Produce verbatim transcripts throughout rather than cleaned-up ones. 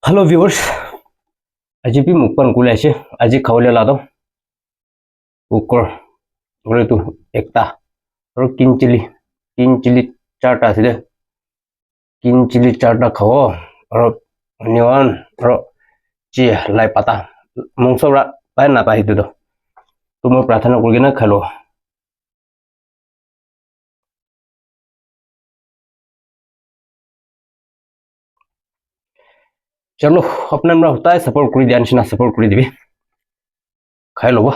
Hello viewers, aji bi mukbang kuri ase. Aji khawole la toh ukor, aro etu ekta, aro kin chili, kin chili charta ase de. Kin chili charta khabo, aro onion, aro chi lai pata, mungso pra pai na pai etu toh. Toh moi prarthana kuri kena khai lo. Chalo, apna mra hota hai, support kuri dia nishina support kuri dibi. Khai lobo.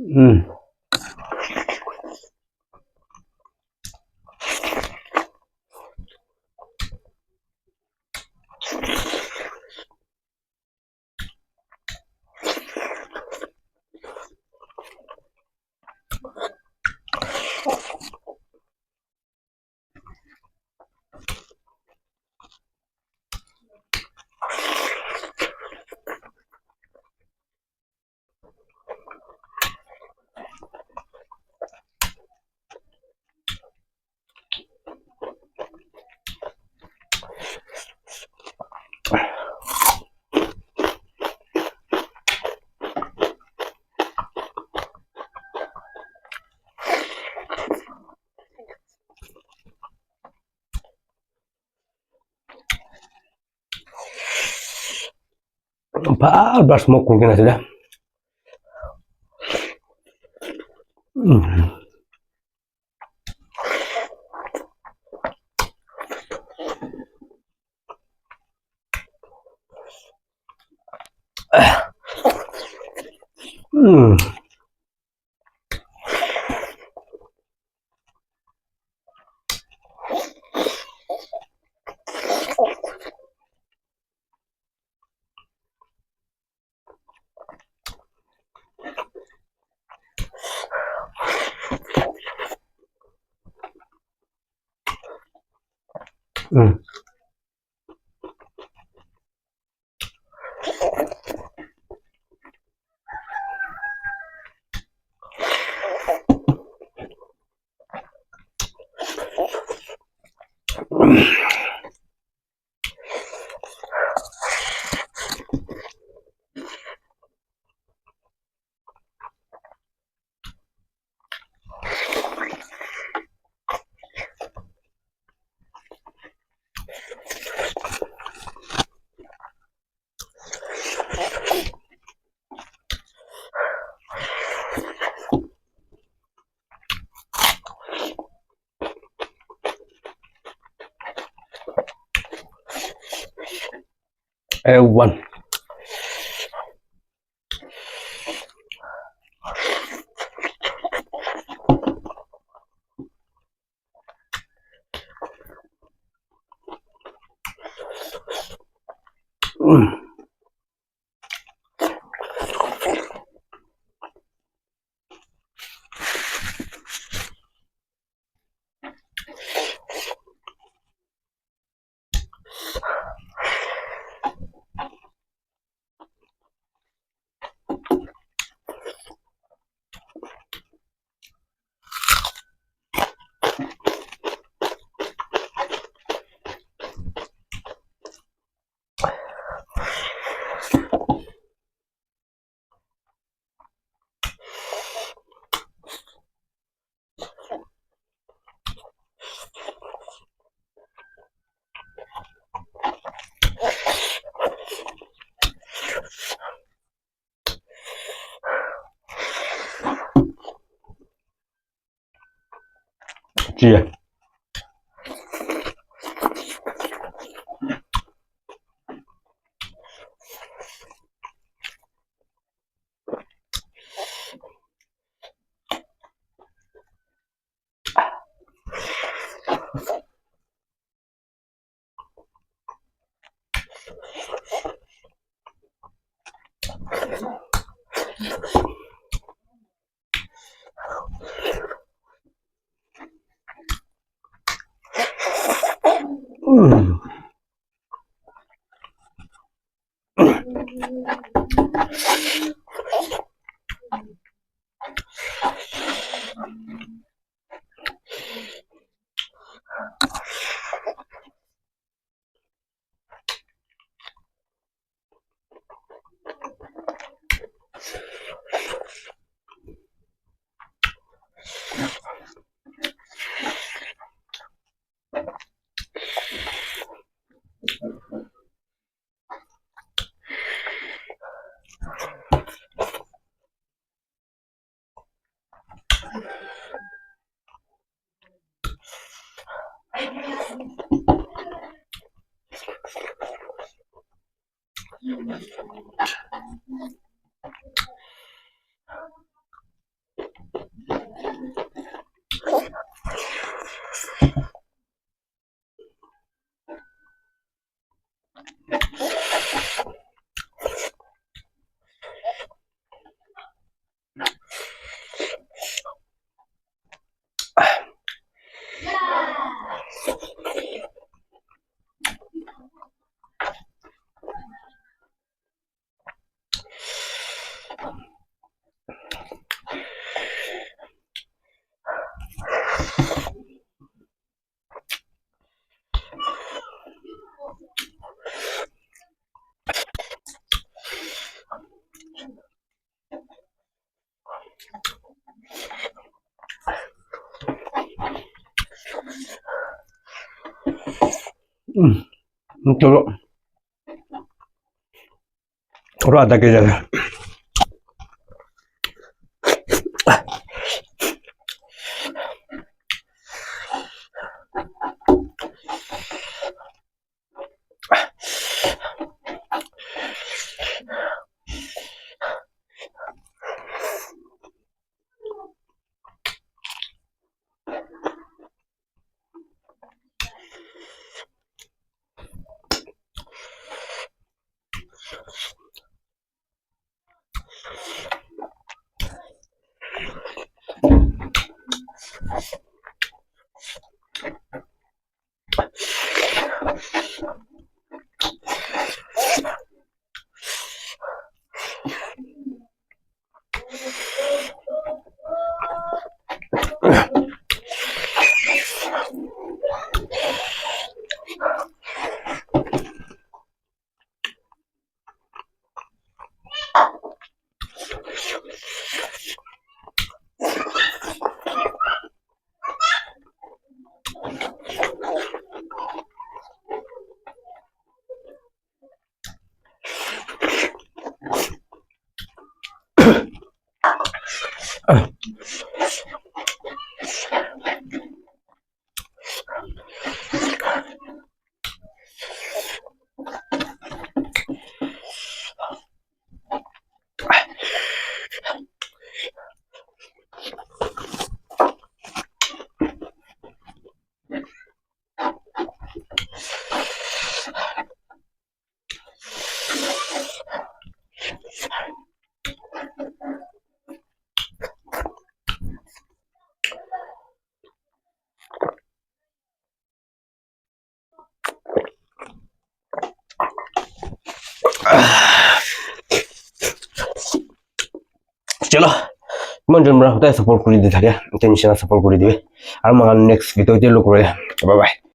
Mm. Bhal para smoke kuri kena ase de. Mm. Mm. Mm. Eh, one. Mm. Chi. Mm. Mm. Chalo. Aru adha kg ase. Chalo, iman jon para hotai support kuri di thake, etu nisna support kuri dibi. Aru moikhan next video te log kuri, bye bye.